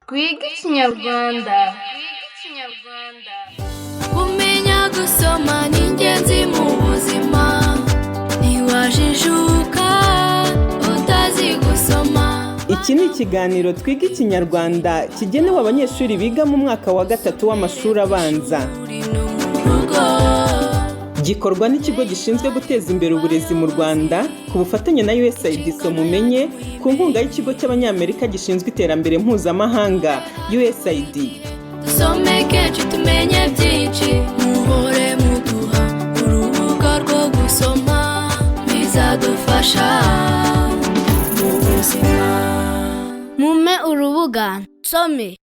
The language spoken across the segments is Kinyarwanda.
Twige Ikinyarwanda. Kumenya gusoma ni ingenzi mu buzima, ntiwajijuka utazi gusoma. Iki ni ikiganiro Twiga Ikinyarwanda kigenewe abanyeshuri biga mu mwaka wa gatatu w'amashuri abanza. Uri no mu rugo. Gikorwa n'ikigo gishinzwe guteza imbere uburezi mu Rwanda ku bufatanye na USAID Mumenye, ku nkunga y'ikigo cy'Abanyamerika gishinzwe iterambere mpuzamahanga USAID. Dusome kenshi tumenye byinshi, muhore muduha urubuga rwo gusoma, bizadufasha mu buzima. Mumpe urubuga nsome.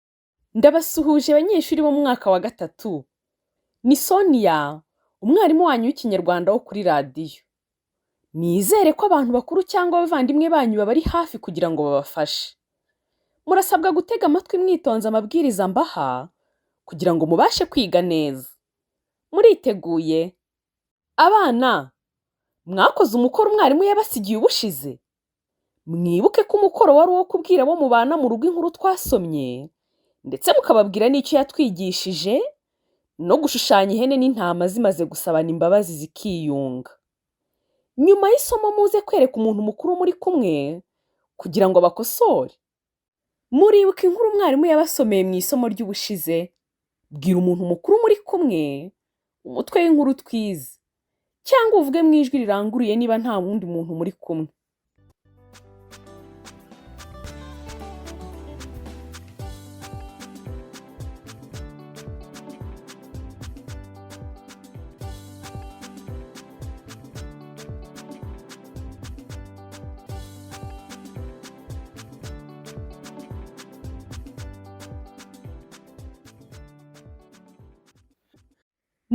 Ndabasuhuje abanyeshuri bo mu mwaka wa gatatu. Ni Sonia, umwarimu wanyu w'Ikinyarwanda wo kuri radiyo. Nizere ko abantu bakuru cyangwa abavandimwe banyu babari hafi kugira ngo babafashe. Murasabwa gutega amatwi mwitonze amabwiriza mbaha kugira ngo mubashe kwiga neza. Muriteguye? Abana, mwakoze umukoro umwarimu yabasigiye ubushize? Mwibuke ko umukoro wari uwo kubwira abo mubana mu rugo inkuru twasomye, ndetse mukababwira n'icyo yatwigishije, no gushushanya ihene n'intama zimaze gusabana imbabazi zikiyunga. Nyuma y'isomo muze kwereka umuntu mukuru muri kumwe kugira ngo abakosore. Muribuka inkuru umwarimu yabasomeye mu isomo ry'ubushize? Bwira umuntu mukuru muri kumwe umutwe w'inkuru twize, cyangwa uvuge mu ijwi riranguruye niba nta wundi muntu muri kumwe.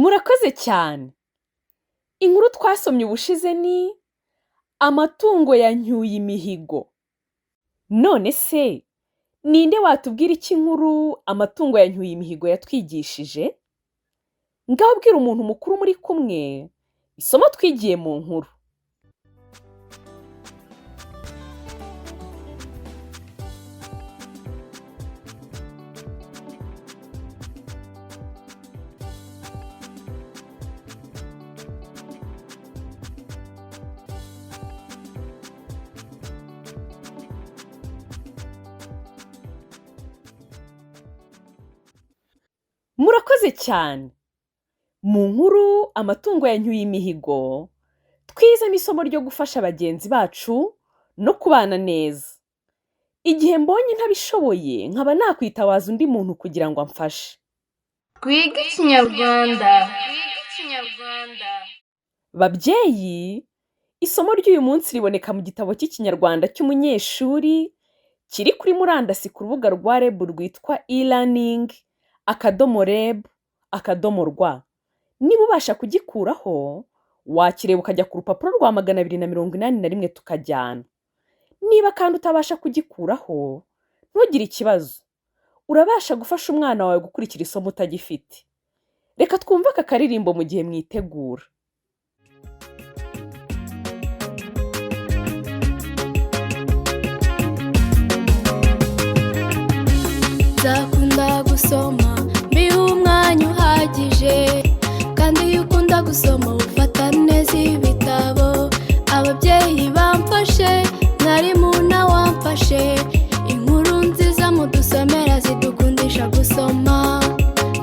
Murakoze cyane! Inkuru twasomye ubushize ni Amatungo yancyuye imihigo. None se ninde watubwira icyo inkuru Amatungo yancyuye imihigo yatwigishije? Ngaho bwira umuntu mukuru muri kumwe isomo twigiye mu nkuru. Murakoze cyane! Mu nkuru Amatungo yancyuye imihigo, twizemo isomo ryo gufasha bagenzi bacu no kubana neza. Igihe mbonye ntabishoboye nkaba nakwitabaza undi muntu kugira ngo amfashe. Twige Ikinyarwanda. Babyeyi, isomo ry'uyu munsi riboneka mu gitabo cy'Ikinyarwanda cy'umunyeshuri kiri kuri murandasi ku rubuga rwa REB rwitwa e-learning akadomo reb akadomo rwa. Niba ubasha kugikuraho, wakireba ukajya ku rupapuro rwa 281 tukajyana. Niba kandi utabasha kugikuraho, ntugire ikibazo. Urabasha gufasha umwana wawe gukurikira isomo utagifite. Reka twumve aka karirimbo mu gihe mwitegura. Nzakunda gusoma mbihe umwanya uhagije, kandi iyo ukunda gusoma ufata neza ibitabo. Ababyeyi bamfashe, mwarimu nawe wamfashe, inkuru nziza mudusomera zidukundisha gusoma,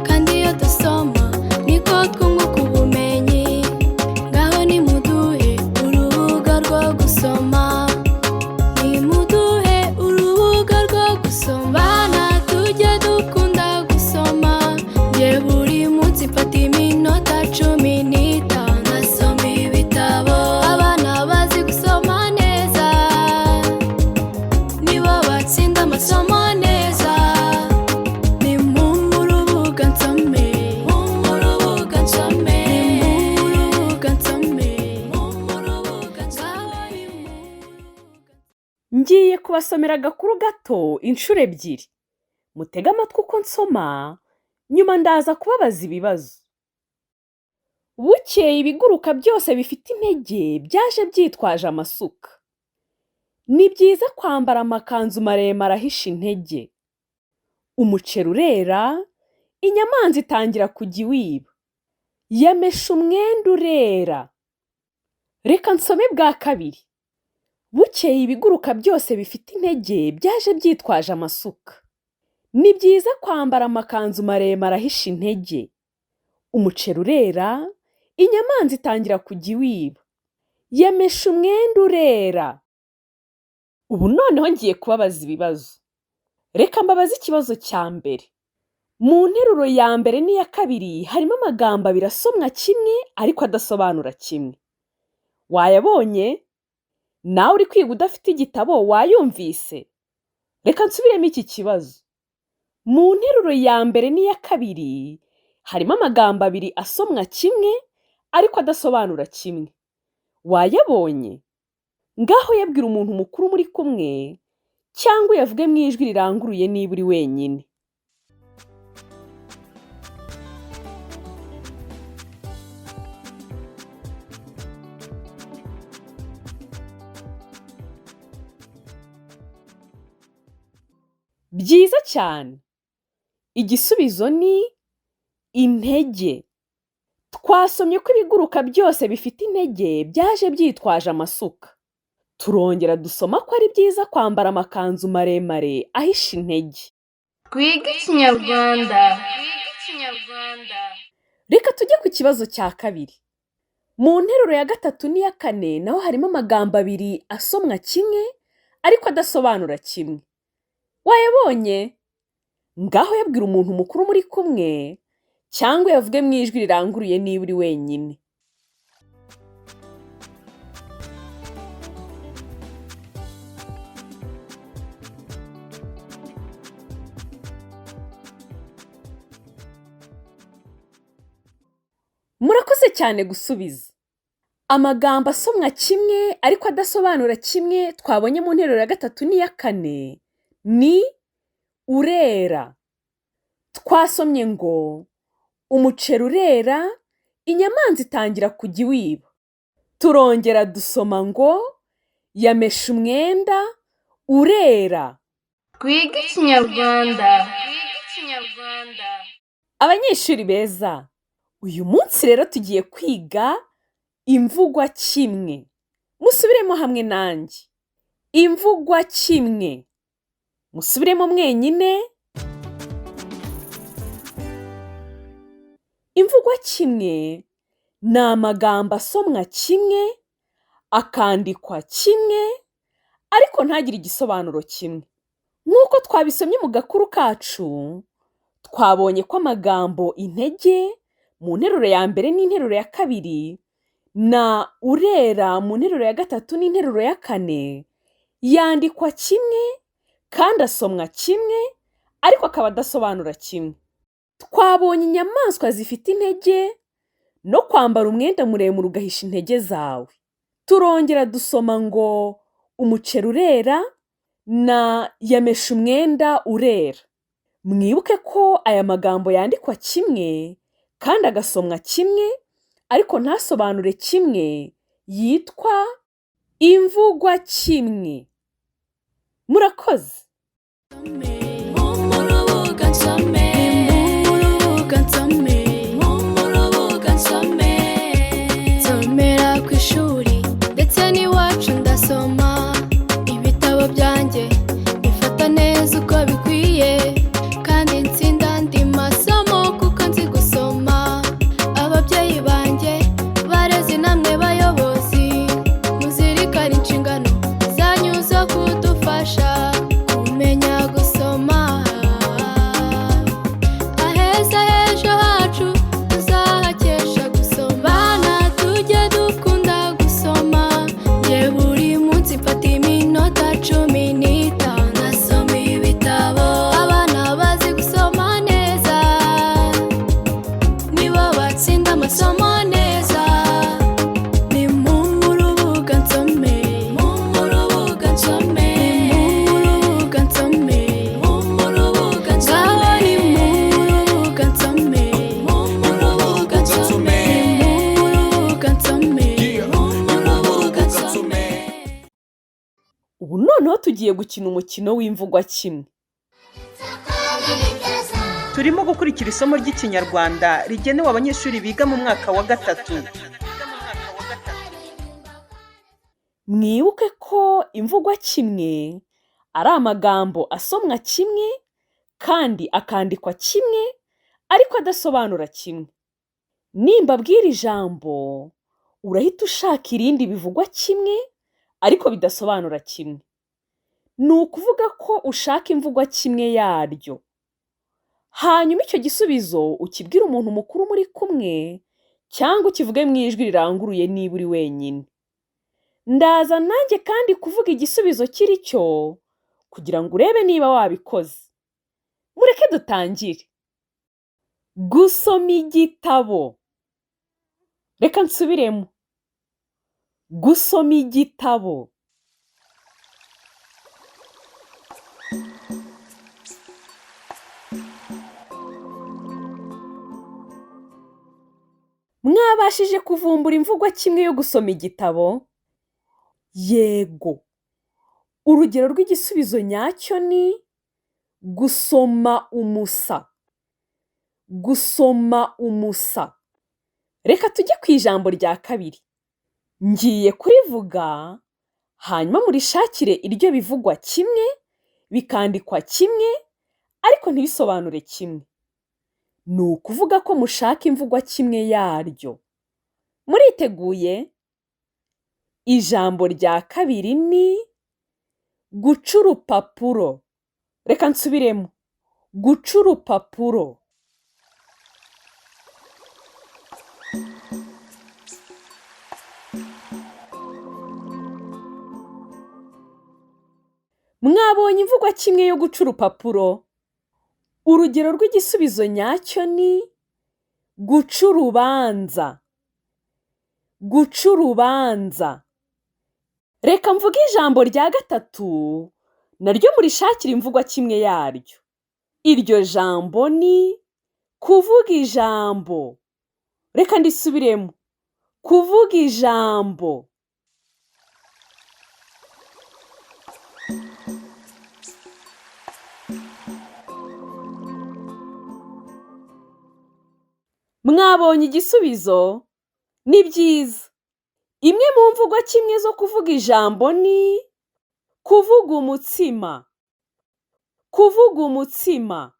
kandi iyo dusoma niko twunguka ubumenyi. Ngaho nimuduhe urubuga rwo gusoma, nimuduhe urubuga rwo gusoma. Bana tujye dukunda gusoma, njye buri munsi mfata iminota 15 nkasoma ibitabo. Abana bazi gusoma neza nibo batsinda amasomo neza. Ni mu rubuga nsome, mu rubuga nsome, ni mu rubuga nsome, mu rubuga nsome. Ngiye kubasomera agakuru gato inshuro ebyiri. Mutege amatwi uko nsoma, nyuma ndaza kubabaza ibibazo. Bukeye ibiguruka byose bifite intege byaje byitwaje amasuka. Ni byiza kwambara amakanzu maremare ahisha intege. Umuceri urera, inyamanza itangira kujya iwiba. Yameshe umwenda urera. Reka nsome bwa kabiri. Bukeye ibiguruka byose bifite intege byaje byitwaje amasuka. Ni byiza kwambara amakanzu maremare ahisha intege. Umuceri urera, inyamanza itangira kujya iwiba. Yameshe umwenda urera. Ubu noneho ngiye kubabaza ibibazo. Reka mbabaze ikibazo cya mbere. Mu nteruro ya mbere n'iya kabiri harimo amagambo abiri asomwa kimwe ariko adasobanura kimwe. Wayabonye? Nawe uri kwiga udafite igitabo wayumvise? Reka nsubiremo iki kibazo. Mu nteruro ya mbere n'iya kabiri harimo amagambo abiri asomwa kimwe ariko adasobanura kimwe. Wayabonye? Ngaho yabwira umuntu mukuru muri kumwe cyangwa uyavuge mu ijwi riranguruye niba uri wenyine. Byiza cyane! Igisubizo ni intege. Twasomye ko ibiguruka byose bifite intege byaje byitwaje amasuka. Turongera dusoma ko ari byiza kwambara amakanzu maremare ahisha intege. Twige Ikinyarwanda. Reka tujye ku kibazo cya kabiri. Mu nteruro ya gatatu n'iya kane naho harimo amagambo abiri asomwa kimwe ariko adasobanura kimwe. Wayabonye? Ngaho yabwira umuntu mukuru muri kumwe cyangwa uyavuge mu ijwi riranguruye niba uri wenyine. Murakoze cyane gusubiza. Amagambo asomwa kimwe ariko adasobanura kimwe twabonye mu nteruro ya gatatu n'iya kane ni urera. Twasomye ngo umuceri urera, inyamanza itangira kujya iwiba. Turongera dusoma ngo yameshe umwenda urera. Twige Ikinyarwanda. Abanyeshuri beza, uyu munsi rero tugiye kwiga imvugwa kimwe. Musubiremo hamwe nanjye. Imvugwa kimwe. Musubiremo mwenyine. Imvugwa kimwe ni amagambo asomwa kimwe, akandikwa kimwe, ariko ntagire igisobanuro kimwe. Nk'uko twabisomye mu gakuru kacu, twabonye ko amagambo intege mu nteruro ya mbere n'interuro ya kabiri na urera mu nteruro ya gatatu n'interuro ya kane yandikwa kimwe kandi asomwa kimwe ariko akaba adasobanura kimwe. Twabonye inyamaswa zifite intege no kwambara umwenda muremure ugahisha intege zawe. Turongera dusoma ngo umuceri urera na yameshe umwenda urera. Mwibuke ko aya magambo yandikwa kimwe kandi agasomwa kimwe ariko ntasobanure kimwe, yitwa imvugwa kimwe. Murakoze. Mu rubuga nsome, mu rubuga nsome, mu rubuga nsome. Nsomera ku ishuri ndetse n'iwacu ndasoma. Ibitabo byanjye bifata neza uko bikwiye, kandi nsinda andi masomo kuko nzi gusoma. Ababyeyi banjye barezi namwe bayobozi, muzirikane inshingano zanyu zo kudufasha kumenya gusoma. Aheza h'ejo hacu tuzahakesha gusoma. Bana tujye dukunda gusoma, njye buri munsi mfata iminota 15 nasoma ibitabo. Abana bazi gusoma neza nibo batsinda amasomo neza. Ni mu rubuga nsome, mu rubuga nsome, mu rubuga nsome, mu rubuga nsome. Ni mu rubuga nsome, mu rubuga nsome, mu rubuga nsome, mu rubuga nsome. Ubu noneho tugiye gukina umukino w'imvugwa kimwe. Turimo gukurikira isomo ry'Ikinyarwanda rigenewe abanyeshuri biga mu mwaka wa gatatu. Mwibuke ko imvugwa kimwe ari amagambo asomwa kimwe kandi akandikwa kimwe ariko adasobanura kimwe. Nimbabwira ijambo, urahita ushaka irindi bivugwa kimwe ariko bidasobanura kimwe. Ni ukuvuga ko ushaka imvugwa kimwe yaryo. Hanyuma icyo gisubizo ukibwire umuntu mukuru muri kumwe cyangwa ukivuge mu ijwi riranguruye niba uri wenyine. Ndaza nanjye kandi kuvuga igisubizo kiri cyo kugira ngo urebe niba wabikoze. Mureke dutangire. Gusoma igitabo. Reka nsubiremo. Gusoma igitabo. Mwabashije kuvumbura imvugwa kimwe yo gusoma igitabo? Yego. Urugero rw'igisubizo nyacyo ni gusoma umusa. Gusoma umusa. Reka tujye ku ijambo rya kabiri. Ngiye kurivuga, hanyuma murishakire iryo bivugwa kimwe, bikandikwa kimwe, ariko ntibisobanure kimwe. Ni ukuvuga ko mushaka imvugwa kimwe yaryo. Muriteguye? Ijambo rya kabiri ni guca urupapuro. Reka nsubiremo. Guca urupapuro. Mwabonye imvugwa kimwe yo guca urupapuro? Urugero rw'igisubizo nyacyo ni guca urubanza. Guca urubanza. Reka mvuge ijambo rya gatatu naryo murishakire imvugwa kimwe yaryo. Iryo jambo ni kuvuga ijambo. Reka ndisubiremo. Kuvuga ijambo. Mwabonye igisubizo? Ni byiza. Imwe mu mvugo kimwe zo kuvuga ijambo ni kuvuga umutsima. Kuvuga umutsima.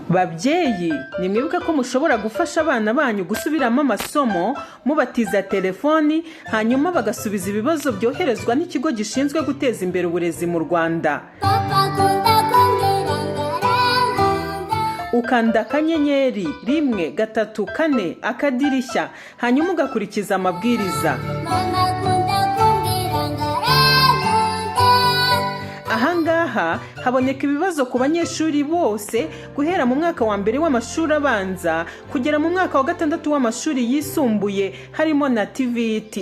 Babyeyi, nimwibuke ko mushobora gufasha abana banyu gusubiramo amasomo mubatiza telefoni, hanyuma bagasubiza ibibazo byoherezwa n'ikigo gishinzwe guteza imbere uburezi mu Rwanda. Ukanda akanyenyeri 1 3 4 akadirishya, hanyuma ugakurikiza amabwiriza. Ahangaha haboneka ibibazo ku banyeshuri bose guhera mu mwaka wa mbere w'amashuri abanza kugera mu mwaka wa gatandatu w'amashuri yisumbuye, harimo na TVET.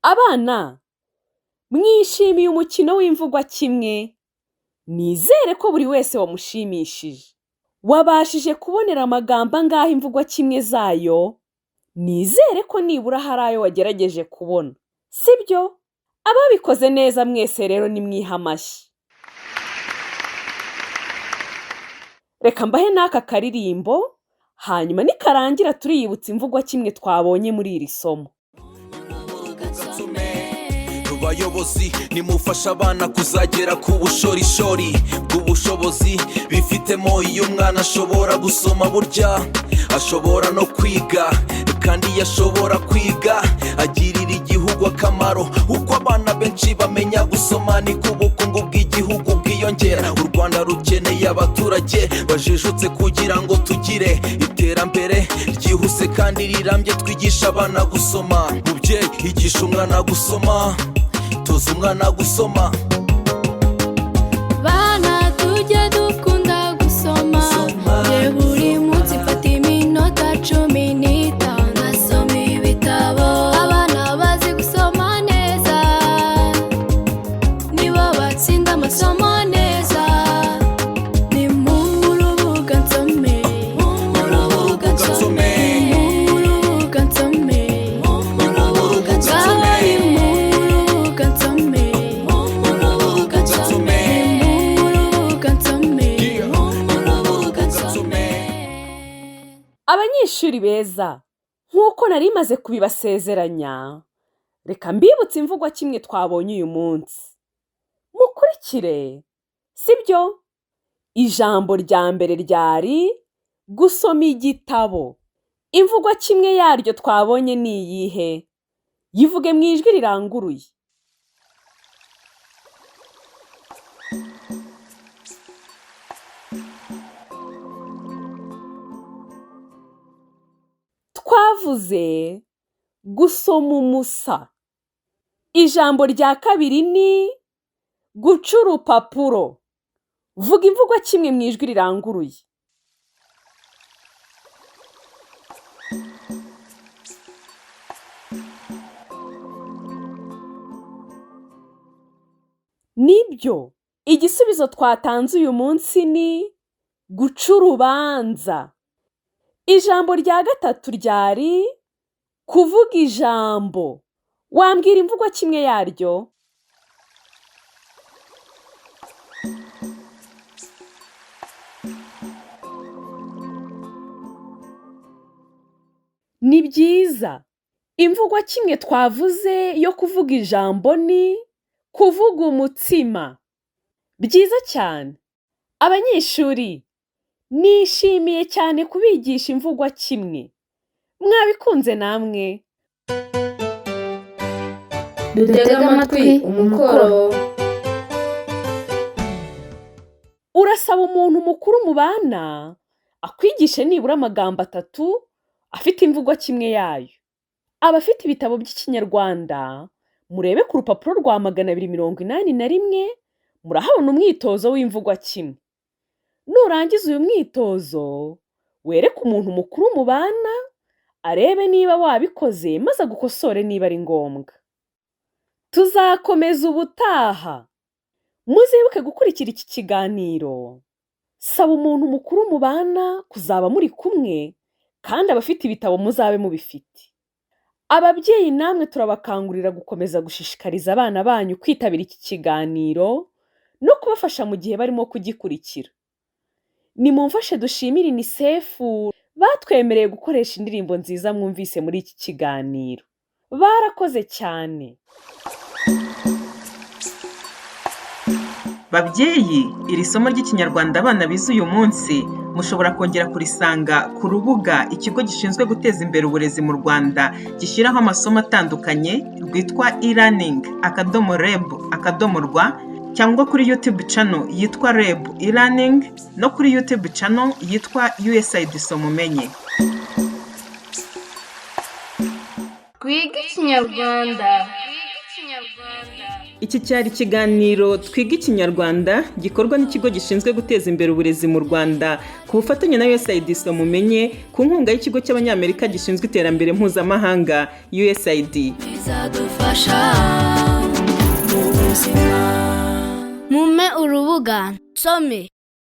Abana, mwishimiye umukino w'imvugwa kimwe? Nizere ko buri wese wamushimishije. Wabashije kubonera amagambo angahe imvugwa kimwe zayo? Nizere ko nibura hari ayo wagerageje kubona, sibyo? Ababikoze neza mwese rero nimwihe amashyi. Reka mbahe n'aka karirimbo, hanyuma nikarangira turiyibutsa imvugwa kimwe twabonye muri iri somo. Bayobozi nimufasha abana kuzagera ku bushorishori bw'ubushobozi bifitemo. Iyo umwana ashobora gusoma burya ashobora no kwiga, kandi iyo ashobora kwiga agirira igihugu akamaro. Uko abana benshi bamenya gusoma niko ubukungu bw'igihugu bwiyongera. U Rwanda rukeneye abaturage bajijutse kugira ngo tugire iterambere ryihuse kandi rirambye. Twigisha abana gusoma. Mubyeyi, igisha umwana gusoma, toza umwana gusoma. Bana tujye dukunda gusoma. Njye buri munsi mfata iminota 15 nasoma ibitabo. Abana bazi gusoma neza nibo batsinda amasomo neza. Ni mu rubuga nsome, mu rubuga nsome, mu rubuga nsome. Banyeshuri beza, nk'uko nari maze kubibasezeranya, reka mbibutse imvugo kimwe twabonye uyu munsi. Mukurikire, sibyo? Ijambo rya mbere ryari gusoma igitabo. Imvugo kimwe yaryo twabonye ni iyihe? Yivuge mu ijwi riranguruye. Twavuze gusoma umusa. Ijambo rya kabiri ni guca urupapuro. Vuga imvugo kimwe mu ijwi riranguruye. Nibyo, igisubizo twatanze uyu munsi ni guca urubanza. Ijambo rya gatatu ryari kuvuga ijambo. Wambwira imvugo kimwe yaryo? Ni byiza. Imvugo kimwe twavuze yo kuvuga ijambo ni kuvuga umutsima. Byiza cyane. Abanyeshuri, nishimiye cyane kubigisha imvugo kimwe. Mwabikunze namwe? Dutege amatwi umukoro. Urasaba umuntu mukuru mubana akwigishe nibura amagambo atatu afite imvugo kimwe yayo. Abafite ibitabo by'Ikinyarwanda, murebe ku rupapuro rwa 281, murahabona umwitozo w'imvugo kimwe. Nurangiza uyu mwitozo, wereke umuntu mukuru mubana, arebe niba wabikoze maze agukosore niba ari ngombwa. Tuzakomeza ubutaha. Muzibuke gukurikira iki kiganiro. Saba umuntu mukuru mubana kuzaba muri kumwe, kandi abafite ibitabo muzabe mubifite. Ababyeyi namwe turabakangurira gukomeza gushishikariza abana banyu kwitabira iki kiganiro no kubafasha mu gihe barimo kugikurikira. Nimumfashe dushimire UNICEF batwemereye gukoresha indirimbo nziza mwumvise muri iki kiganiro. Barakoze cyane. Babyeyi, iri somo ry'Ikinyarwanda abana bize uyu munsi mushobora kongera kurisanga ku rubuga ikigo gishinzwe guteza imbere uburezi mu Rwanda gishyiraho amasomo atandukanye rwitwa e-learning akadomo reb akadomo rwa, cyangwa kuri YouTube channel yitwa REB e-learning no kuri YouTube channel yitwa USAID Somumenye. Twige Ikinyarwanda. Iki cyari ikiganiro Twiga Ikinyarwanda gikorwa n'ikigo gishinzwe guteza imbere uburezi mu Rwanda ku bufatanye na USAID Somumenye ku nkunga y'ikigo cy'Abanyamerika gishinzwe iterambere mpuzamahanga USAID. Bizadufasha mu buzima. Mumpe urubuga nsome.